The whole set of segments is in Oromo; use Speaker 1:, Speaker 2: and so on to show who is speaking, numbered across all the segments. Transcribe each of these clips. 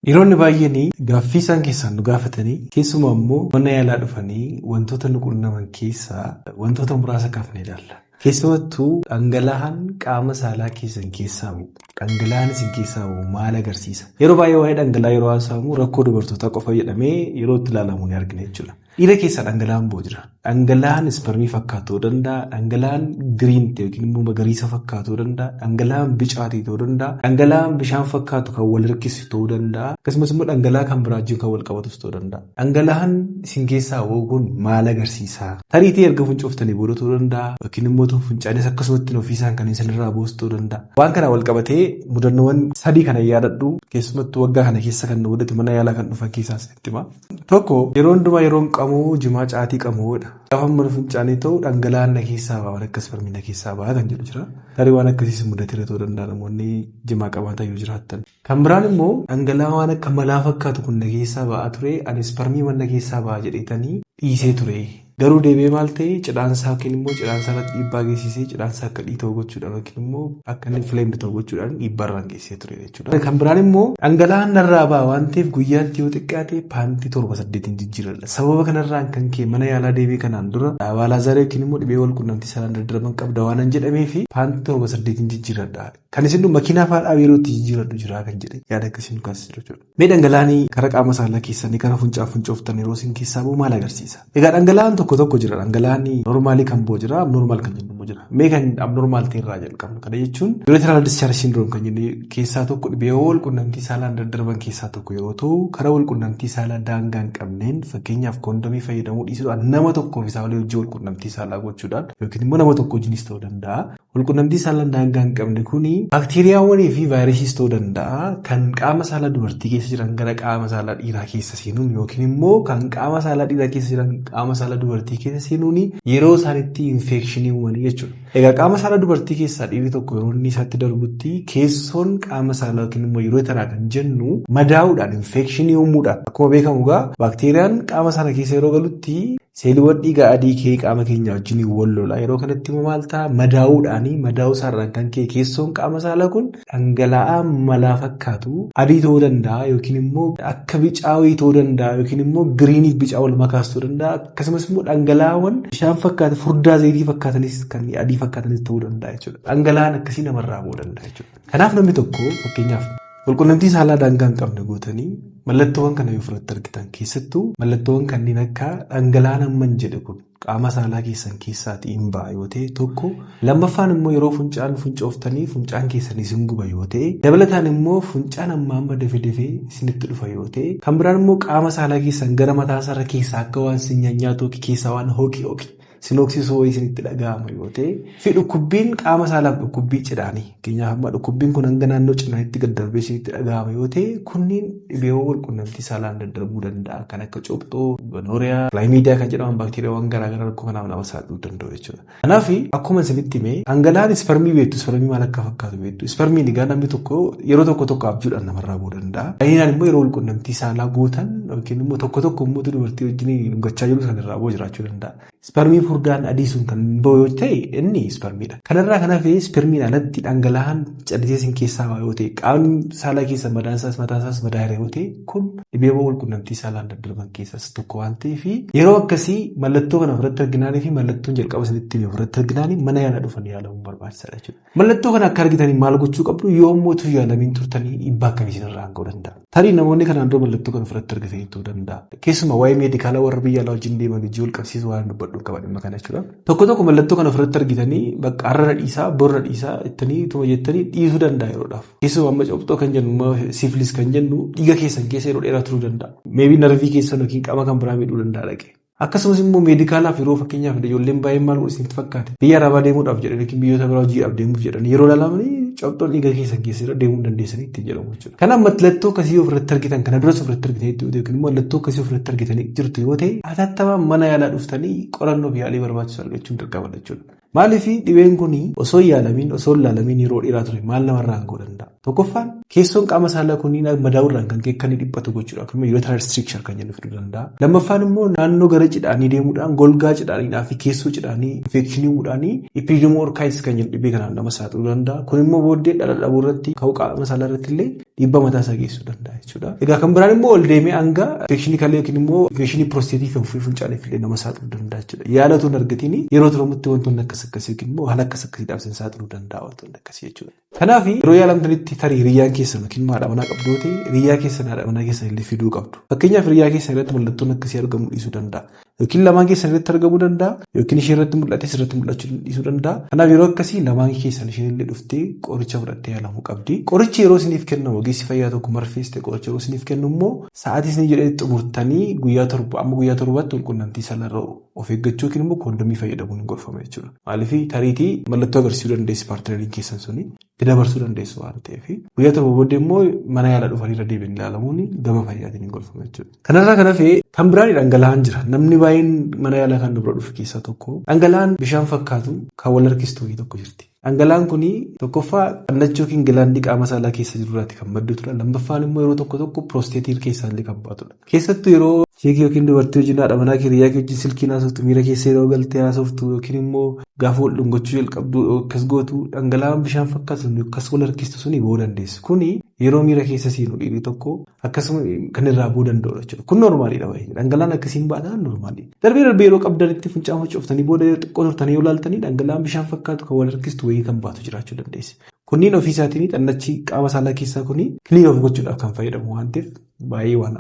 Speaker 1: Dhiironni baay'een gaaffii isaan keessaan nu gaafatanii, keessumaa immoo mana yaalaa dhufanii wantoota nu qunnaman keessaa wantoota muraasa kaafnee ilaalla. Keessumattuu dhangala'aan qaama saalaa keessan keessaa bu'u, dhangala'aan isin keessaa bu'u maal agarsiisa? Yeroo baay'ee waa'ee dhangala'aa yeroo haasa'amu rakkoo dubartootaa qofa jedhamee yeroo itti ilaalamu ni argina jechuudha. Dhiira keessaa dhangala'aan bu'u jira. Dhangala'aan ispermii fakkaatu danda'a. Dhangala'aan green ta'e yookiin immoo magariisa fakkaatu danda'a. Dhangala'aan bicaa ta'e ta'uu danda'a. Dhangala'aan bishaan fakkaatu kan wal harkisu ta'uu danda'a. Akkasumas immoo dhangala'aa kan biraa wajjin kan wal qabatus ta'uu danda'a. Dhangala'aan isin keessaa bu'u kun maal agarsiisa? Tariitii erga fincooftanii booda ta'uu danda'a. Yookiin immoo fincaanis akkasumatti ofiisaan kan isinirraa bu'us ta'uu danda'a. Waan kana wal qabatee mudannoowwan sadii kana yaadadhu, keessumattuu waggaa kana keessa kan nu mudate, mana yaalaa kan dhufan keessaas itti hima. Tokko, yeroo hundumaa yeroon qamuu jimaa caatii qamuudha. Gaafa mana fincaanii ta'u dhangala'aan na keessaa ba'a, waan akka ispermii na keessaa ba'a kan jedhu jira. Tarii waan akkasiis mudateera ta'uu danda'a namoonni jimaa qabaatan yoo jiraattan. Kan biraan immoo dhangala'aa waan akka malaa fakkaatu kun na keessaa ba'aa ture, ani ispermii mana keessaa ba'a jedheetanii dhiisee ture. Garuu deebi'ee maal ta'e, cidhaansaa yookiin immoo cidhaansaa irratti dhiibbaa geessisee, cidhaansaa akka dhiita'u gochuudhaan yookiin immoo akka inni inflamed ta'u gochuudhaan dhiibbaa irraan geessisee ture jechuudha. Kan biraan immoo dhangala'aan narraa ba'a waan ta'eef guyyaatti yoo xiqqaate paantii torba saddeetiin jijjiiradha. Sababa kanarraan kan ka'e mana yaalaa deebi'ee kanaan dura baalaazarii yookiin immoo dhibee wal quunnamtii saalaan daddarban qabda waan an jedhamee fi paantii torba saddeetiin jijjiiradha. Kan isin makiinaa fa'aa dhaabee yeroo itti jijjiiradhu jira kan jedhe yaada akkasii nu kaasee jiru jechuudha. Mee dhangala'aan karaa qaama saalaa keessanii karaa funcaa fincooftan yeroo isin keessaa bu'u maal agarsiisa? Egaa dhangala'aan tokko tokko jira. Dhangala'aan normalii kan bu'u jira, abnormal kan jennu immoo jira. Mee kan abnormal ta'e irraa jalqabnu. Kana jechuun urethral discharge syndrome kan jennu keessaa tokko dhibee wal quunnamtii saalaan daddarban keessaa tokko yeroo ta'u, karaa wal quunnamtii saalaa daangaa hin qabneen, fakkeenyaaf koondomii fayyadamuu dhiisuudhaan, nama tokkoof isaa olii hojii wal quunnamtii saalaa gochuudhaan yookiin immoo nama tokko wajjinis ta'uu danda'a. Walquunnamtii saalaa daangaa hin qabne kuni baakteeriyaawwanii fi vaayirasiis ta'uu danda'a, kan qaama saalaa dubartii keessa jiran gara qaama saalaa dhiiraa keessa seenuun yookiin immoo kan qaama saalaa dhiiraa keessa jiran qaama saalaa dubartii keessa seenuun yeroo isaan itti infekshinii uumanii jechuudha. Egaa qaama saalaa dubartii keessaa dhiirri tokko yeroo inni isaatti darbutti keessoon qaama saalaa yookiin immoo yeroo taraa kan jennu madaa'uudhaan, infekshinii uumuudhaan, akkuma beekamu egaa baakteeriyaan qaama sana keessa yeroo galutti seeliiwwan dhiigaa adii kee qaama keenya wajjin wal lola. Yeroo kanatti immoo maal ta'a? Madaa'uudhaani, madaa'uu isaarraan kan ka'e keessoon qaama saalaa kun dhangala'aa malaa fakkaatu adii ta'uu danda'a yookiin immoo akka bicaawii ta'uu danda'a yookiin immoo greeniif bicaa wal makaas ta'uu danda'a. Akkasumas immoo dhangala'aawwan bishaan fakkaatan, furdaa zayitii fakkaatanis, kan adii fakkaatanis ta'uu danda'a jechuudha. Dhangala'aan akkasii namarraa bu'uu danda'a jechuudha. Kanaaf namni tokko fakkeenyaaf walqunnamtii saalaa daangaa hin qabne gootanii mallattoowwan kana yoo ofirratti argitan, keessattuu mallattoowwan kanneen akka dhangala'aan amman jedhe kun qaama saalaa keessan keessaatii hin ba'a yoo ta'e tokko, lammaffaan immoo yeroo funcaan fincooftanii funcaan keessan isin guba yoo ta'e, dabalataan immoo funcaan amma amma dafee dafee isinitti dhufa yoo ta'e, kan biraan immoo qaama saalaa keessan gara mataa isaarra keessaa akka waan isin nyaanyaatu keessaa waan hooqi hooqi sinoksisoo wayii isinitti dhaga'ama yoo ta'e, fi dhukkubbiin qaama saalaaf dhukkubbii cidhaanii, fakkeenyaaf amma dhukkubbiin kun hanga naannoo cinaatti gad darbee isinitti dhaga'ama yoo ta'e, kunniin dhibeewwan walqunnamtii saalaan daddarbuu danda'an kan akka cobxoo, gonorrhea, chlamydia kan jedhaman baakteeriyaawwan garaagaraa rakkoo kanaaf nama saaxiluu danda'u jechuudha. Kanaaf akkuma isinitti hime, dhangala'aan ispermii beektu, ispermii maal akka fakkaatu beektu. Ispermiin egaa namni tokko yeroo tokko tokko abjuudhaan namarraa bu'uu danda'a. Baay'inaan immoo yeroo walqunnamtii saalaa gootan yookiin immoo tokko tokko immoo dubartii wajjin dhungachaa jiru sanirraa bu'uu jiraachuu danda'a. Ispermii furdaan adii sun kan ba'u yoo ta'e inni ispermiidha. Kanarraa kan hafe ispermiin alatti dhangala'aan callisee isin keessaa ba'a yoo ta'e, qaamni saalaa keessa madaan isaas mataan isaas madaa'eera yoo ta'e, kun dhibeewwan walqunnamtii saalaan daddarban keessaas tokko waan ta'eef, yeroo akkasii mallattoo kana ofirratti arginaanii fi mallattoon jalqaba isinitti hime ofirratti arginaanii mana yaalaa dhufanii yaalamuun barbaachisaadha jechuudha. Mallattoo kana akka argitanii maal gochuu qabdu? Yoo immoo utuu yaalamiin turtanii dhiibbaa akkamii isinirraan ga'uu danda'a? Tarii namoonni kanaan dura mallattoo kana ofirratti argatanii ta'uu danda'a. Keessumaa waa'ee meedikaala warra biyya alaa wajjin deeman wajjin wal qabsiisu waan dubbadhu qaba dhimma kana jechuudha. Tokko tokko mallattoo kana ofirratti argitanii bakka har'a na dhiisaa, bor na dhiisaa jettanii tuma jettanii dhiisuu danda'a yeroodhaaf. Keessumaa amma cobxoo kan jennu, syphilis kan jennu dhiiga keessan keessa yeroo dheeraa turuu danda'a. Maybe narvii keessan yookiin qaama kan biraa miidhuu danda'a dhaqee. Akkasumas immoo meedikaalaaf yeroo fakkeenyaaf ijoolleen baay'een maal godhu isinitti fakkaate? Biyya arabaa deemuudhaaf jedhanii yookiin biyyoota biraa hojiidhaaf deemuuf jedhanii yeroo ilaalamanii cobxoon dhiiga keessan keessa jira, deemuu hin dandeessanii ittiin jedhamu jechuudha. Kanaaf mallattoo akkasii ofirratti argitan kana duras ofirratti argitanii yookiin immoo mallattoo akkasii ofirratti argitanii jirtu yoo ta'e, hatattamaan mana yaalaa dhuftanii qorannoo fi yaalii barbaachisu argachuun dirqama jechuudha. Maaliif dhibeen kun osoo hin yaalamiin osoo hin laalamiin yeroo dheeraa ture maal namarraan ga'uu danda'a? Tokkoffaan, keessoon qaama saalaa kunniin madaa'uurraan kan ka'e akka inni dhiphatu gochuudha. Akkuma urethral stricture kan jennu fiduu danda'a. Lammaffaan immoo naannoo gara cidhaanii deemuudhaan golgaa cidhaaniidhaa fi keessoo cidhaanii infekshinii uumuudhaanii epididymo-orchitis kan jennu dhibee kanaaf nama saaxiluu danda'a. Kun immoo booddee dhala dhabuu irratti, ka'uu qaama saalaa irratti illee dhiibbaa mataa isaa geessisuu danda'a jechuudha. Egaa kan biraan immoo ol deemee hanga infekshinii kalee yookiin immoo infekshinii piroosteetii fi fincaaniif illee nama saaxiluu danda'a jechuudha. Yaala otoo hin argatiin yeroo turamutti wantoonni akkas akkasii yookiin immoo haala akkas akkasiidhaaf isin saaxiluu danda'a wantoonni akkasii jechuudha. Kanaaf yeroo yaalamtanitti tarii hiriyyaan keessan yookiin haadha manaa qabdu yoo ta'e, hiriyyaa keessan, haadha manaa keessan illee fiduu qabdu. Fakkeenyaaf, hiriyyaa keessan irratti mallattoon akkasii argamuu dhiisuu danda'a. Yookiin lamaan keessan irratti argamuu danda'a, yookiin ishee irratti mul'ate sirratti mul'achuu dhiisuu danda'a. Kanaaf yeroo akkasii lamaan keessan isheen illee dhuftee qoricha fudhattee yaalamuu qabdi. Qorichi yeroo isiniif kennamu, ogeessi fayyaa tokko marfees ta'e qoricha yeroo isiniif kennu immoo sa'aatii isin jedhee xumurtanii guyyaa 7 amma guyyaa 7tti walqunnamtii saalarra of eeggachuu yookiin immoo koondomii fayyadamuun hin gorfama jechuudha. Maaliif, tariitii mallattoo agarsiisuu dandeessi partneriin keessan suni, itti dabarsuu dandeessu waan ta'eef, guyyaa 7 booddee immoo mana yaalaa dhufanii irra deebiin ilaalamuun gama fayyaatiin hin gorfama jechuudha. Kanarraa kan hafe kan biraan dhangala'aan jira. Namni baay'een mana yaalaa kan dubra dhufu keessaa tokko dhangala'aan bishaan fakkaatu kan wal harkistu wayii tokko jirti. Dhangala'aan kun tokkoffaa xannachuu yookiin glandii qaama saalaa keessa jirurraati kan maddutudha. Lammaffaan immoo yeroo tokko tokko piroosteetii keessaa illee kan baatudha. Keessattuu yeroo chickii yookiin dubartii wajjin, haadha manaa, hiriyaa kee wajjin silkiin haasoftu, miira keessa yeroo galtee haasoftu yookiin immoo gaafa wal dhungachuu jalqabdu akkas gootu, dhangala'aan bishaan fakkaatu sun akkas wal harkistu suni ba'uu dandeessu. Kuni yeroo miira keessa seenu dhiirri tokko akkasuma kan irraa bu'uu danda'udha jechuudha. Kun normaliidha baay'ee. Dhangala'aan akkasiin baataan normaliidha. Darbee darbee yeroo qabdanitti fincaan facooftanii booda yeroo xiqqoo turtanii yoo ilaaltanii dhangala'aan bishaan fakkaatu kan wal harkistu wayii kan baatu jiraachuu dandeessi. Kunniin ofii isaatiin xannachi qaama saalaa keessaa kuni clean of gochuudhaaf kan fayyadamu waan ta'eef baay'ee waan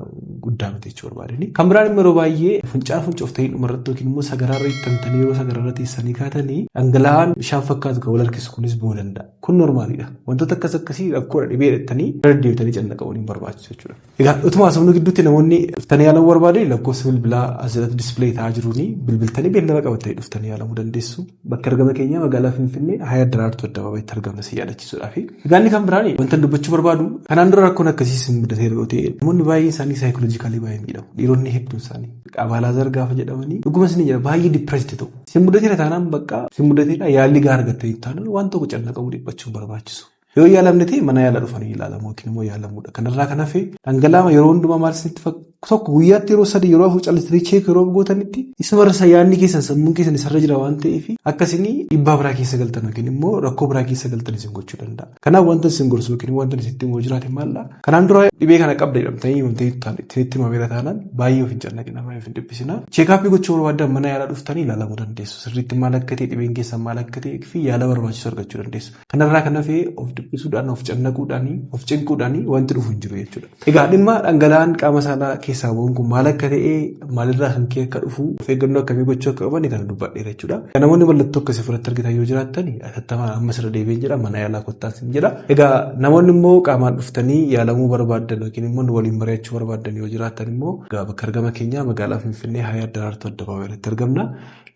Speaker 1: guddaa miti jechuu barbaadani. Kan biraan immoo yeroo baay'ee fincaan fincooftanii dhumarratti yookiin immoo sagaraarra ittantanii yeroo sagaraarra teessanii kaatanii dhangala'aan bishaan fakkaatu kan wal harkisu kunis bu'uu danda'a. Kun normaliidha. Wantoota akkas akkasii rakkoodha, dhibee jettanii irra deebitanii cannaqamuun hin barbaachisu jechuudha. Egaa utuma haasofnu gidduutti namoonni dhuftanii yaalamuu barbaadan lakkoofsa bilbilaa asirratti display ta'aa jiruuni bilbiltanii beellama qabattanii dhuftanii yaalamuu dandeessu. Bakka argama keenyaa magaalaa Finfinnee, Hayaa Daraartuu Addabaabayitti argamna si yaadachiisuudhaafi. Egaa inni kan biraan wanta dubbachuu barbaadu, kanaan dura rakkoon akkasii isin mudatee yeroo ta'e, namoonni baay'een isaanii psychologically baay'ee miidhamu. Dhiironni hedduun isaanii abaalaazar gaafa jedhamanii, dhuguma isin jedha, baay'ee depressed ta'u. Isin mudateera taanaan, bakka isin mudateera yaalli gahaa argattanii taanaan, waan tokko cannaqamuu, dhiphachuun barbaachisu. Yoo yaalamne ta'e mana yaala dhufanii ilaalamu yookiin immoo yaalamuudha. Kanarraa kan hafe dhangala'aa yeroo hundumaa maal isinitti tokko guyyaatti yeroo sadii, yeroo afur callistanii check yeroo gootanitti isumarra yaadni keessan, sammuun keessan isarra jira waan ta'eef, akkasii dhiibbaa biraa keessa galtan yookiin immoo rakkoo biraa keessa galtan isin gochuu danda'a. Kanaaf wanta isin gorsu yookiin wanta isinitti immoo jiraate maalla? Kanaan dura dhibee kana qabda jedhamtanii himamtanii isinitti himameera taanaan baay'ee of hin cannaqina, baay'ee of hin dhiphisina. Check-upii gochuu barbaadan mana yaalaa dhuftanii ilaalamuu dandeessu. Sirriitti maal akka ta'e, dhibeen keessan maal akka ta'e fi yaala barbaachisu argachuu dandeessu. Kanarraa kan hafe of dhiphisuudhaan, of cannaquudhaan, of cinquudhaan wanti dhufu hin jiru jechuudha. Egaa dhimma dhangala'aan qaama saalaa keessaa ba'uun kun maal akka ta'e, maalirraa kan ka'e akka dhufu, of eeggannoo akkamii gochuu akka qaban kana dubbadheera jechuudha. Namoonni mallattoo akkasii ofirratti argitan yoo jiraattan hatattamaan amma sirra deebi'een jedha, mana yaalaa kottaa sin jedha. Egaa namoonni immoo qaamaan dhuftanii yaalamuu barbaaddan yookiin immoo nu waliin mari'achuu barbaaddan yoo jiraattan immoo, egaa bakka argama keenyaa magaalaa Finfinnee, Hayaa Daraartuu Addabaabaayii irratti argamna.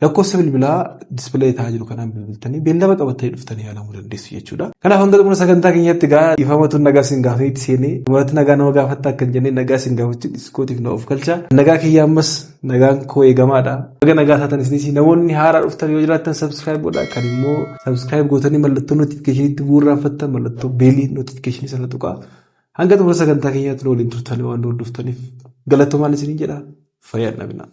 Speaker 1: Lakkoofsa bilbilaa display ta'aa jiru kanaan bilbiltanii beellama qabattanii dhuftanii yaalamuu dandeessu jechuudha. Kanaaf hanga xumura sagantaa keenyatti egaa dhiifamatu nagaa isin gaafanitti seenee dhumarratti nagaa nama gaafatta akka hin jennee nagaa isin gaafachuu dhiskootiif na of galcha. Nagaa kiyya, ammas nagaan koo eegamaadha. Baga nagaa taatan isinis. Namoonni haaraa dhuftan yoo jiraattan subscribe godhaa, kan immoo subscribe gootanii mallattoo notificationiitti bu'uurraanfattan mallattoo bellii notificationii sana tuqaa. Hanga xumura sagantaa keenyaatti nu waliin turtanii waan hordoftaniif galatoomaan isiniin jedha. Fayyaan dhabinaa.